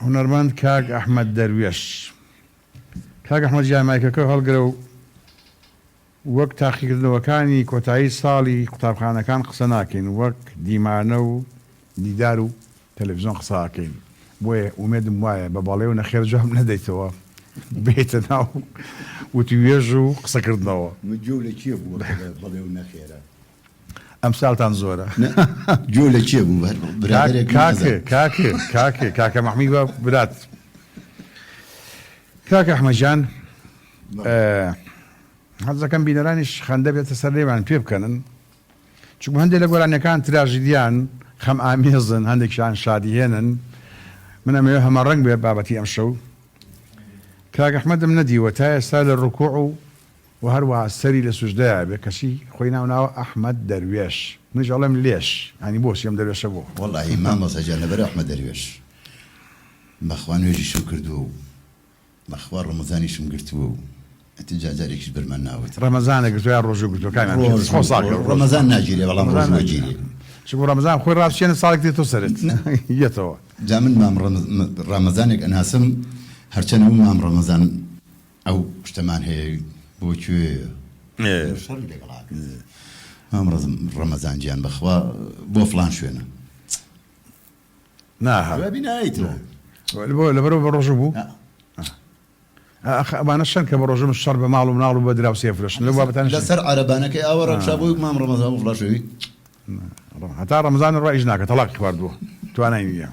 هونەرمەند کاک ئەحمەد دەروێش. کاک ئەحمەد گیان مایکەکە هەڵگرە و وەک تاقیکردنەوەکانی کۆتایی ساڵی قوتابخانەکان قسە ناکەین وەک دیمانە و دیدار و تەلەفزیۆن قسە ئەکەین بۆیە ئومێدم وایە بە بەڵێ و نەخێر جواب نەدەیتەوە بێیتە ناو وتووێژ و قسەکردنەوە. من گوێو لە کێ بووە کە بەڵێ و نەخێرە؟ ئەمسالتان زۆرە. نا گوێو لە کێ بوو هەر برادەرێک کاک کاک کاک کاکە مەحمی بە برات کاک ئەحمەد جان حەزەکەم بینەرانیش خەندە بێتە سەر لێمان پێ بکەنن چونکە هەندێک لە گۆرانیەکان تراژیدیان خەم ئامێزن هەندێکیان شادیهێنن من ئەمەوێ هەمە ڕەنگ بێ بابەتی ئەمشەو کاک ئەحمەدم نەدیوە تا ئێستا لە ڕکوع و وە هەروەها سەری لە سوجدەیا بێ کەچی خۆی ناو ناوە ئەحمەد دەروێش منیش ئەڵێم لێش یانی بۆچی ئەم دەروێشە بۆ. وەڵاهی مامۆستا گیان لەبەر ئەحمەد دەروێش بەخوا نوێژیشم کردووە و بەخوا ڕەمەزانیشم گرتووە و ئیتر جا جارێکیش بەرمان ناوەتەوە. ڕەمەزانە گرتووە یا ڕۆژوو گرتووە کامیان پێ خۆ ساڵ کرد ڕەمەزان ناگیرێ بەڵام ڕۆژوو ئەگیرێ. چونکە ڕەمەزان خۆی ڕابچێنە ساڵێک دێتەوە سەرت یەتەوە. جا من مام ڕەمەزانێک ئەناسم هەرچەند ئەو مام ڕەمەزان ئەو شتەمان هەیە بۆ کوێیە شەڕی لەگەڵا کرد مام ڕەمەزان گیان بەخوا بۆ فڵان شوێنە نا جوابی نایتەوە بۆ لەبەرەوە بە ڕۆژوو بوو ئەخ ئەمانە شەن کە بە ڕۆژم شەڕ بە ماڵ و مناڵ و بە دراوسێ فرۆشن لەو بابەتانە لەسەر عەرەبانەکەی ئاوە ڕەکشا بۆی مام ڕەمەزان بۆ فڵان شوێنی هەتا ڕەمەزان ڕایش ناکە تەڵاقی خواردووە توانای نییە.